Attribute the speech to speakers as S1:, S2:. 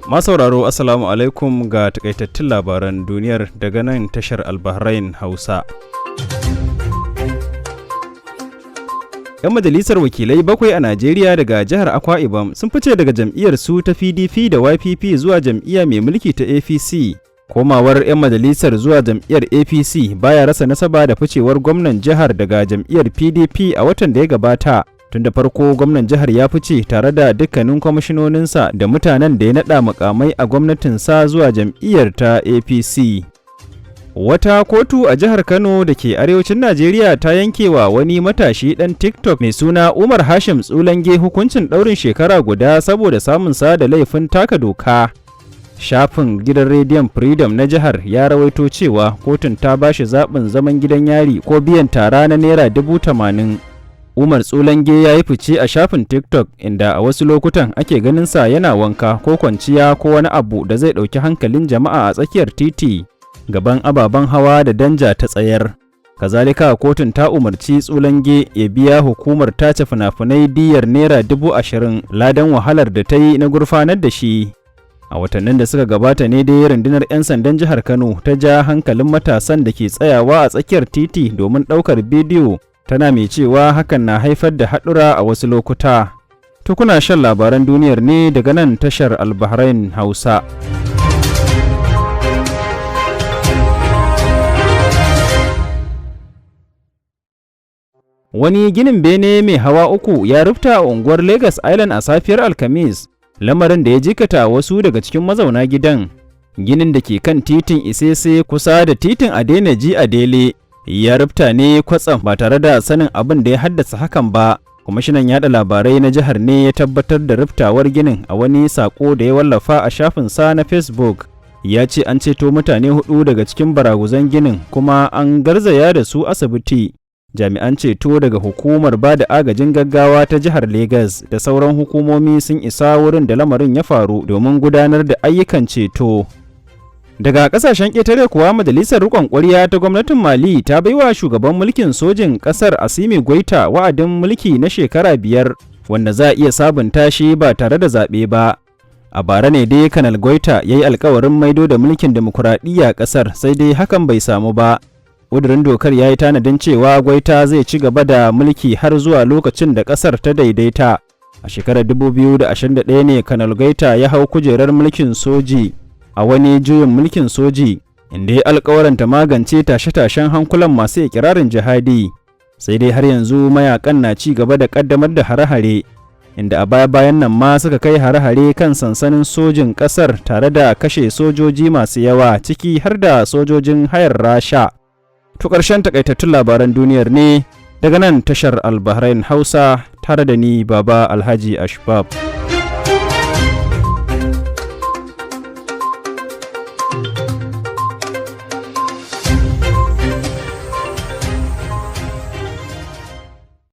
S1: Masauraro, Assalamu alaikum, ga takaitattun labaran duniyar daga nan tashar Albahrain Hausa. 'Yan majalisar wakilai bakwai a Najeriya daga jihar Akwa Ibom sun fice daga jam'iyyar su ta PDP da YPP zuwa jam'iyya mai mulki ta APC. Komawar 'yan majalisar zuwa jam'iyyar APC baya rasa nasaba da ficewar gwamnan jihar daga jam'iyyar PDP a watan da ya gabata. Tun da farko gwamnan jihar ya fice tare da dukkanin kwamishinoninsa da mutanen da ya naɗa mukamai a gwamnatinsa zuwa jam'iyyar ta APC. Wata kotu a jihar Kano da ke arewacin Najeriya ta yankewa wani matashi ɗan TikTok mai suna Umar Hashim Tsulange hukuncin ɗaurin shekara guda saboda samunsa da laifin taka doka. Shafin gidan rediyon Freedom na jihar ya rawaito cewa kotun ta ba shi zaɓin zaman gidan yari ko biyan tara na ₦80,000. Umar Tsulange ya yi fice a shafin TikTok, inda a wasu lokutan ake ganinsa yana wanka ko kwanciya ko wani abu da zai ɗauki hankalin jama'a a tsakiyar titi, gaban ababen hawa da danja ta tsayar. Kazalika, kotun ta umarci Tsulange ya biya hukumar tace fina-finai diyar ₦20,000 ladan wahalar da ta yi na gurfanar da shi. A watannin da suka gabata ne dai rundunar 'yan sandan jihar Kano ta ja hankalin matasan da ke tsayawa a tsakiyar titi domin ɗaukar bidiyo, tana mai cewa hakan na haifar da haɗura a wasu lokuta. To, kuna shan labaran duniyar ne daga nan tashar Albahrain Hausa. Wani ginin bene mai hawa uku ya rufta a unguwar Lagos Island a safiyar Alhamis, lamarin da ya jikata wasu daga cikin mazauna gidan. Ginin da ke kan titin Isese kusa da titin Adeniji Adele ya rufta ne kwatsam ba tare da sanin abin da ya haddasa hakan ba. Kwamishinan yada labarai na jihar ne ya tabbatar da ruftawar ginin a wani sako da ya wallafa a shafinsa na Facebook. Ya ce an ceto mutane hudu daga cikin baraguzan ginin kuma an garzaya da su asibiti. Jami'an ceto daga hukumar ba da agajin gaggawa ta jihar Legas da sauran hukumomi sun isa wurin da lamarin ya faru domin gudanar da ayyukan ceto. Daga kasashen ƙetare kuwa, majalisar riƙon ƙwarya ta gwamnatin Mali ta baiwa shugaban mulkin sojin ƙasar Assimi Goita wa'adin mulki na shekara 5 wanda za a iya sabunta shi ba tare da zaɓe ba. A bara ne dai Kanal Goita ya yi alkawarin maido da mulkin demokuraɗiyya ƙasar, sai dai hakan bai samu ba. Ƙudurin dokar ya yi tanadin cewa Goita zai ci gaba da mulki har zuwa lokacin da ƙasar ta daidaita. A shekarar 2021 ne Kanal Goita ya hau kujerar mulkin soji a wani juyin mulkin soji, inda ya alkawaranta magance tashe-tashen hankulan masu ikirarin jihadi. Sai dai har yanzu mayakan na ci gaba da kaddamar da hare-hare, inda a baya-bayan nan ma suka kai hare-hare kan sansanin sojin kasar tare da kashe sojoji masu yawa, ciki har da sojojin hayar Rasha. To, ƙarshen takaitattun labaran duniyar ne daga nan tashar Albahrain Hausa, tare da ni Baba Alhaji Ashbab.